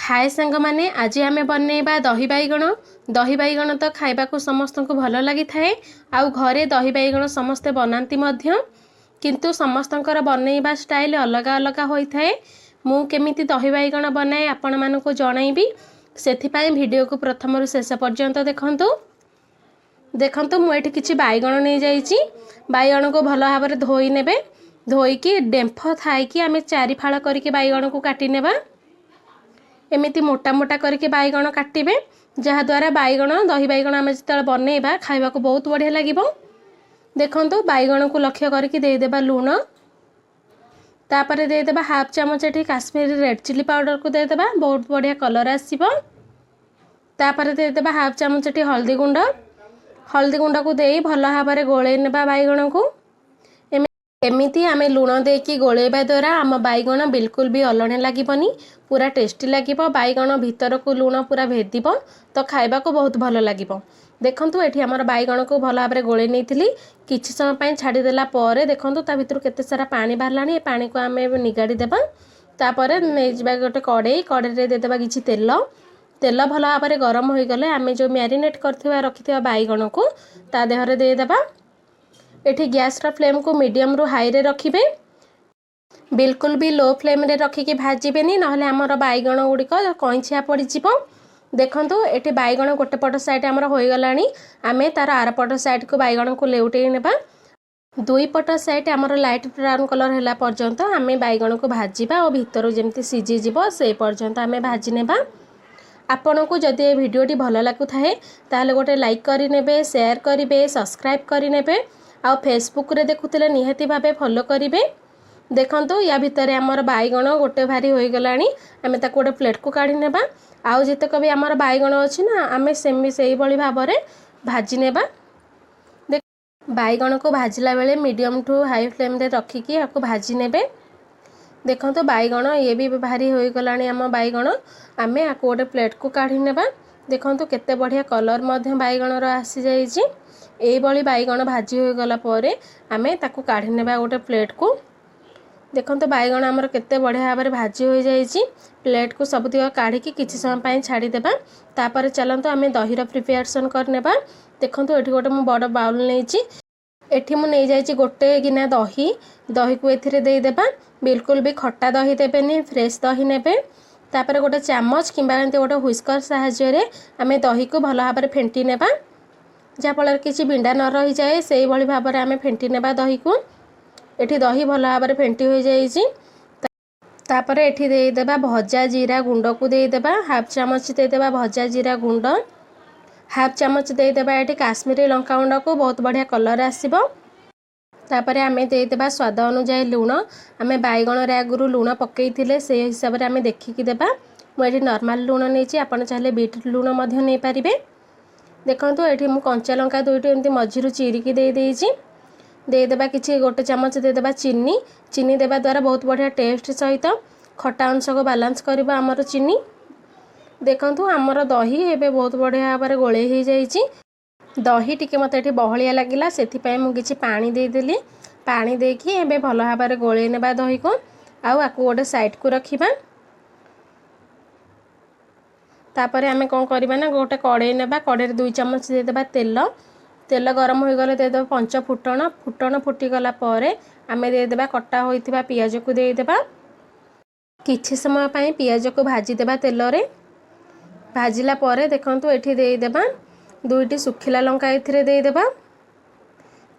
ହାଏ ସାଙ୍ଗମାନେ, ଆଜି ଆମେ ବନେଇବା ଦହି ବାଇଗଣ। ଦହି ବାଇଗଣ ତ ଖାଇବାକୁ ସମସ୍ତଙ୍କୁ ଭଲ ଲାଗିଥାଏ ଆଉ ଘରେ ଦହି ବାଇଗଣ ସମସ୍ତେ ବନାନ୍ତି ମଧ୍ୟ। କିନ୍ତୁ ସମସ୍ତଙ୍କର ବନେଇବା ଷ୍ଟାଇଲ୍ ଅଲଗା ଅଲଗା ହୋଇଥାଏ। ମୁଁ କେମିତି ଦହି ବାଇଗଣ ବନାଏ, ଆପଣମାନଙ୍କୁ ଜଣାଇବି। ସେଥିପାଇଁ ଭିଡ଼ିଓକୁ ପ୍ରଥମରୁ ଶେଷ ପର୍ଯ୍ୟନ୍ତ ଦେଖନ୍ତୁ। ଦେଖନ୍ତୁ, ମୁଁ ଏଠି କିଛି ବାଇଗଣ ନେଇଯାଇଛି। ବାଇଗଣକୁ ଭଲ ଭାବରେ ଧୋଇ ନେବେ। ଧୋଇକି ଡେମ୍ଫ ଥାଇକି ଆମେ ଚାରି ଫାଳ କରିକି ବାଇଗଣକୁ କାଟି ନେବା। ଏମିତି ମୋଟା ମୋଟା କରିକି ବାଇଗଣ କାଟିବେ, ଯାହାଦ୍ୱାରା ବାଇଗଣ ଦହି ବାଇଗଣ ଆମେ ଯେତେବେଳେ ବନେଇବା, ଖାଇବାକୁ ବହୁତ ବଢ଼ିଆ ଲାଗିବ। ଦେଖନ୍ତୁ, ବାଇଗଣକୁ ଲକ୍ଷ୍ୟ କରିକି ଦେଇଦେବା ଲୁଣ। ତାପରେ ଦେଇଦେବା ହାଫ୍ ଚାମଚ ଏଠି କାଶ୍ମୀରୀ ରେଡ଼୍ ଚିଲି ପାଉଡ଼ରକୁ ଦେଇଦେବା, ବହୁତ ବଢ଼ିଆ କଲର୍ ଆସିବ। ତାପରେ ଦେଇଦେବା ହାଫ୍ ଚାମଚ ଏଠି ହଳଦୀ ଗୁଣ୍ଡ। ହଳଦୀ ଗୁଣ୍ଡକୁ ଦେଇ ଭଲ ଭାବରେ ଗୋଳେଇ ନେବା ବାଇଗଣକୁ। ଏମିତି ଆମେ ଲୁଣ ଦେଇକି ଗୋଳେଇବା ଦ୍ୱାରା ଆମ ବାଇଗଣ ବିଲକୁଲ ବି ଅଲଣିଆ ଲାଗିବନି, ପୁରା ଟେଷ୍ଟି ଲାଗିବ। ବାଇଗଣ ଭିତରକୁ ଲୁଣ ପୁରା ଭେଦିବ ତ ଖାଇବାକୁ ବହୁତ ଭଲ ଲାଗିବ। ଦେଖନ୍ତୁ, ଏଠି ଆମର ବାଇଗଣକୁ ଭଲ ଭାବରେ ଗୋଳେଇ ନେଇଥିଲି। କିଛି ସମୟ ପାଇଁ ଛାଡ଼ିଦେଲା ପରେ ଦେଖନ୍ତୁ, ତା ଭିତରୁ କେତେ ସାରା ପାଣି ବାହାରିଲାଣି। ଏ ପାଣିକୁ ଆମେ ଏବେ ନିଗାଡ଼ି ଦେବା। ତାପରେ ନେଇଯିବା ଗୋଟେ କଡ଼େଇ। କଡ଼େଇରେ ଦେଇଦେବା କିଛି ତେଲ। ତେଲ ଭଲ ଭାବରେ ଗରମ ହୋଇଗଲେ ଆମେ ଯେଉଁ ମ୍ୟାରିନେଟ୍ କରିଥିବା ରଖିଥିବା ବାଇଗଣକୁ ତା ଦେହରେ ଦେଇଦେବା। ଏଠି ଗ୍ୟାସ୍ର ଫ୍ଲେମ୍କୁ ମିଡ଼ିୟମରୁ ହାଇରେ ରଖିବେ। ବିଲକୁଲ ବି ଲୋ ଫ୍ଲେମ୍ରେ ରଖିକି ଭାଜିବେନି, ନହେଲେ ଆମର ବାଇଗଣ ଗୁଡ଼ିକ କଇଁଛିଆ ପଡ଼ିଯିବ। ଦେଖନ୍ତୁ, ଏଠି ବାଇଗଣ ଗୋଟେ ପଟ ସାଇଡ଼୍ ଆମର ହୋଇଗଲାଣି। ଆମେ ତାର ଆରପଟ ସାଇଡ଼୍କୁ ବାଇଗଣକୁ ଲେଉଟେଇ ନେବା। ଦୁଇ ପଟ ସାଇଡ଼୍ ଆମର ଲାଇଟ୍ ବ୍ରାଉନ୍ କଲର୍ ହେଲା ପର୍ଯ୍ୟନ୍ତ ଆମେ ବାଇଗଣକୁ ଭାଜିବା ଓ ଭିତରୁ ଯେମିତି ସିଝିଯିବ, ସେ ପର୍ଯ୍ୟନ୍ତ ଆମେ ଭାଜି ନେବା। ଆପଣଙ୍କୁ ଯଦି ଏ ଭିଡ଼ିଓଟି ଭଲ ଲାଗୁଥାଏ, ତାହେଲେ ଗୋଟେ ଲାଇକ୍ କରିନେବେ, ସେୟାର କରିବେ, ସବସ୍କ୍ରାଇବ୍ କରିନେବେ ଆଉ ଫେସବୁକ୍ରେ ଦେଖୁଥିଲେ ନିହାତି ଭାବେ ଫଲୋ କରିବେ। ଦେଖନ୍ତୁ, ୟା ଭିତରେ ଆମର ବାଇଗଣ ଗୋଟେ ଭାରି ହୋଇଗଲାଣି। ଆମେ ତାକୁ ଗୋଟେ ପ୍ଲେଟ୍କୁ କାଢ଼ି ନେବା। ଆଉ ଯେତେକ ବି ଆମର ବାଇଗଣ ଅଛି ନା, ଆମେ ସେଇଭଳି ଭାବରେ ଭାଜି ନେବା। ବାଇଗଣକୁ ଭାଜିଲା ବେଳେ ମିଡ଼ିୟମ୍ ଟୁ ହାଇ ଫ୍ଲେମ୍ରେ ରଖିକି ୟାକୁ ଭାଜି ନେବେ। ଦେଖନ୍ତୁ, ବାଇଗଣ ଇଏ ବି ଭାରି ହୋଇଗଲାଣି। ଆମ ବାଇଗଣ ଆମେ ୟାକୁ ଗୋଟେ ପ୍ଲେଟ୍କୁ କାଢ଼ି ନେବା। ଦେଖନ୍ତୁ, କେତେ ବଢ଼ିଆ କଲର୍ ମଧ୍ୟ ବାଇଗଣର ଆସିଯାଇଛି। ଏଇଭଳି ବାଇଗଣ ଭାଜି ହୋଇଗଲା ପରେ ଆମେ ତାକୁ କାଢ଼ି ନେବା ଗୋଟେ ପ୍ଲେଟ୍କୁ। ଦେଖନ୍ତୁ, ବାଇଗଣ ଆମର କେତେ ବଢ଼ିଆ ଭାବରେ ଭାଜି ହୋଇଯାଇଛି। ପ୍ଲେଟ୍କୁ ସବୁତିକ କାଢ଼ିକି କିଛି ସମୟ ପାଇଁ ଛାଡ଼ିଦେବା। ତାପରେ ଚାଲନ୍ତୁ, ଆମେ ଦହିର ପ୍ରିପାରେସନ୍ କରିନେବା। ଦେଖନ୍ତୁ, ଏଠି ଗୋଟେ ମୁଁ ବଡ଼ ବାଉଲ୍ ନେଇଛି। ଏଠି ମୁଁ ନେଇଯାଇଛି ଗୋଟେ ଗିନା ଦହି। ଦହିକୁ ଏଥିରେ ଦେଇଦେବା। ବିଲକୁଲ ବି ଖଟା ଦହି ଦେବେନି, ଫ୍ରେଶ୍ ଦହି ନେବେ। ତାପରେ ଗୋଟେ ଚାମଚ କିମ୍ବା ଏମିତି ଗୋଟେ ହ୍ୱିସ୍କର ସାହାଯ୍ୟରେ ଆମେ ଦହିକୁ ଭଲ ଭାବରେ ଫେଣ୍ଟି ନେବା, ଯାହାଫଳରେ କିଛି ବିଣ୍ଡା ନ ରହିଯାଏ। ସେଇଭଳି ଭାବରେ ଆମେ ଫେଣ୍ଟି ନେବା ଦହିକୁ। ଏଠି ଦହି ଭଲ ଭାବରେ ଫେଣ୍ଟି ହୋଇଯାଇଛି। ତାପରେ ଏଠି ଦେଇଦେବା ଭଜା ଜିରା ଗୁଣ୍ଡକୁ। ଦେଇଦେବା ହାଫ୍ ଚାମଚ, ଦେଇଦେବା ଭଜା ଜିରା ଗୁଣ୍ଡ ହାଫ୍ ଚାମଚ। ଦେଇଦେବା ଏଠି କାଶ୍ମୀରୀ ଲଙ୍କା ଗୁଣ୍ଡକୁ, ବହୁତ ବଢ଼ିଆ କଲର୍ ଆସିବ। ତାପରେ ଆମେ ଦେଇଦେବା ସ୍ୱାଦ ଅନୁଯାୟୀ ଲୁଣ। ଆମେ ବାଇଗଣରେ ଆଗରୁ ଲୁଣ ପକାଇଥିଲେ, ସେଇ ହିସାବରେ ଆମେ ଦେଖିକି ଦେବା। ମୁଁ ଏଠି ନର୍ମାଲ ଲୁଣ ନେଇଛି, ଆପଣ ଚାହିଁଲେ ବିଟ୍ ଲୁଣ ମଧ୍ୟ ନେଇପାରିବେ। ଦେଖନ୍ତୁ, ଏଠି ମୁଁ କଞ୍ଚା ଲଙ୍କା ଦୁଇଟି ଏମିତି ମଝିରୁ ଚିରିକି ଦେଇଦେଇଛି। ଦେଇଦେବା କିଛି ଗୋଟେ ଚାମଚ ଦେଇଦେବା ଚିନି। ଚିନି ଦେବା ଦ୍ୱାରା ବହୁତ ବଢ଼ିଆ ଟେଷ୍ଟ ସହିତ ଖଟା ଅଂଶକୁ ବାଲାନ୍ସ କରିବ ଆମର ଚିନି। ଦେଖନ୍ତୁ, ଆମର ଦହି ଏବେ ବହୁତ ବଢ଼ିଆ ଭାବରେ ଗୋଳେଇ ହେଇଯାଇଛି। ଦହି ଟିକେ ମୋତେ ଏଠି ବହଳିଆ ଲାଗିଲା, ସେଥିପାଇଁ ମୁଁ କିଛି ପାଣି ଦେଇଦେଲି। ପାଣି ଦେଇକି ଏବେ ଭଲ ଭାବରେ ଗୋଳେଇ ନେବା ଦହିକୁ ଆଉ ଆକୁ ଗୋଟେ ସାଇଡ଼କୁ ରଖିବା। ତାପରେ ଆମେ କ'ଣ କରିବା ନା, ଗୋଟେ କଡ଼େଇ ନେବା। କଡ଼େଇରେ 2 ଚାମଚ ଦେଇଦେବା ତେଲ। ତେଲ ଗରମ ହୋଇଗଲେ ଦେଇଦେବା ପଞ୍ଚ ଫୁଟଣ। ଫୁଟଣ ଫୁଟିଗଲା ପରେ ଆମେ ଦେଇଦେବା କଟା ହୋଇଥିବା ପିଆଜକୁ। ଦେଇଦେବା, କିଛି ସମୟ ପାଇଁ ପିଆଜକୁ ଭାଜିଦେବା ତେଲରେ। ଭାଜିଲା ପରେ ଦେଖନ୍ତୁ, ଏଠି ଦେଇଦେବା ଦୁଇଟି ଶୁଖିଲା ଲଙ୍କା ଏଥିରେ ଦେଇଦେବା।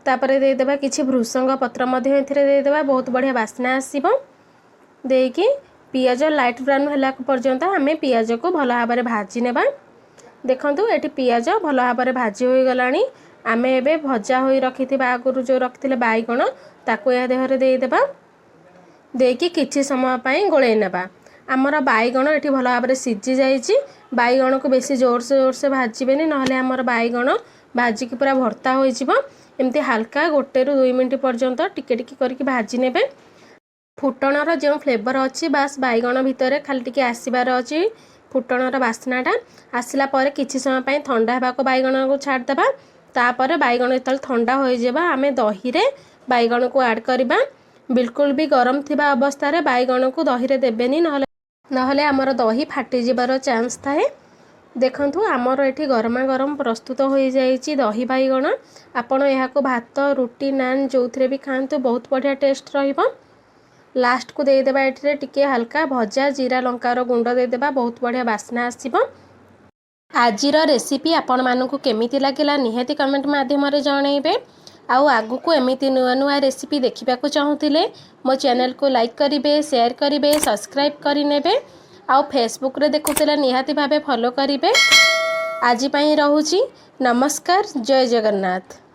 ତାପରେ ଦେଇଦେବା କିଛି ଭୃସଙ୍ଗ ପତ୍ର ମଧ୍ୟ ଏଥିରେ ଦେଇଦେବା, ବହୁତ ବଢ଼ିଆ ବାସ୍ନା ଆସିବ। ଦେଇକି ପିଆଜ ଲାଇଟ୍ ବ୍ରାଉନ୍ ହେଲା ପର୍ଯ୍ୟନ୍ତ ଆମେ ପିଆଜକୁ ଭଲ ଭାବରେ ଭାଜି ନେବା। ଦେଖନ୍ତୁ, ଏଠି ପିଆଜ ଭଲ ଭାବରେ ଭାଜି ହୋଇଗଲାଣି। ଆମେ ଏବେ ଭଜା ହୋଇ ରଖିଥିବା, ଆଗରୁ ଯେଉଁ ରଖିଥିଲେ ବାଇଗଣ, ତାକୁ ଏହା ଦେହରେ ଦେଇଦେବା। ଦେଇକି କିଛି ସମୟ ପାଇଁ ଗୋଳେଇ ନେବା। ଆମର ବାଇଗଣ ଏଠି ଭଲ ଭାବରେ ସିଝି ଯାଇଛି। ବାଇଗଣକୁ ବେଶୀ ଜୋରସେ ଜୋରସେ ଭାଜିବେନି, ନହେଲେ ଆମର ବାଇଗଣ ଭାଜିକି ପୁରା ଭର୍ତ୍ତା ହୋଇଯିବ। ଏମିତି ହାଲକା 1ରୁ 2 ମିନିଟ୍ ପର୍ଯ୍ୟନ୍ତ ଟିକେ ଟିକେ କରିକି ଭାଜି ନେବେ। ଫୁଟଣର ଯେଉଁ ଫ୍ଲେଭର ଅଛି, ବାସ୍ ବାଇଗଣ ଭିତରେ ଖାଲି ଟିକେ ଆସିବାର ଅଛି। ଫୁଟଣର ବାସ୍ନାଟା ଆସିଲା ପରେ କିଛି ସମୟ ପାଇଁ ଥଣ୍ଡା ହେବାକୁ ବାଇଗଣକୁ ଛାଡ଼ିଦେବା। ତାପରେ ବାଇଗଣ ଯେତେବେଳେ ଥଣ୍ଡା ହୋଇଯିବ, ଆମେ ଦହିରେ ବାଇଗଣକୁ ଆଡ଼୍ କରିବା। ବିଲକୁଲ ବି ଗରମ ଥିବା ଅବସ୍ଥାରେ ବାଇଗଣକୁ ଦହିରେ ଦେବେନି, ନହେଲେ ନହେଲେ ଆମର ଦହି ଫାଟିଯିବାର ଚାନ୍ସ ଥାଏ। ଦେଖନ୍ତୁ, ଆମର ଏଠି ଗରମା ଗରମ ପ୍ରସ୍ତୁତ ହୋଇଯାଇଛି ଦହି ବାଇଗଣ। ଆପଣ ଏହାକୁ ଭାତ, ରୁଟି, ନାନ୍ ଯେଉଁଥିରେ ବି ଖାଆନ୍ତୁ, ବହୁତ ବଢ଼ିଆ ଟେଷ୍ଟ ରହିବ। ଲାଷ୍ଟକୁ ଦେଇଦେବା ଏଠିରେ ଟିକେ ହାଲକା ଭଜା ଜିରା ଲଙ୍କାର ଗୁଣ୍ଡ ଦେଇଦେବା, ବହୁତ ବଢ଼ିଆ ବାସ୍ନା ଆସିବ। ଆଜିର ରେସିପି ଆପଣମାନଙ୍କୁ କେମିତି ଲାଗିଲା, ନିହାତି କମେଣ୍ଟ ମାଧ୍ୟମରେ ଜଣାଇବେ। ଆଉ ଆଗକୁ ଏମିତି ନୂଆ ନୂଆ ରେସିପି ଦେଖିବାକୁ ଚାହୁଁଥିଲେ ମୋ ଚ୍ୟାନେଲକୁ ଲାଇକ୍ କରିବେ, ସେୟାର କରିବେ, ସବସ୍କ୍ରାଇବ୍ କରିନେବେ ଆଉ ଫେସବୁକ୍ରେ ଦେଖୁଥିଲେ ନିହାତି ଭାବେ ଫଲୋ କରିବେ। ଆଜି ପାଇଁ ରହୁଛି। ନମସ୍କାର, ଜୟ ଜଗନ୍ନାଥ।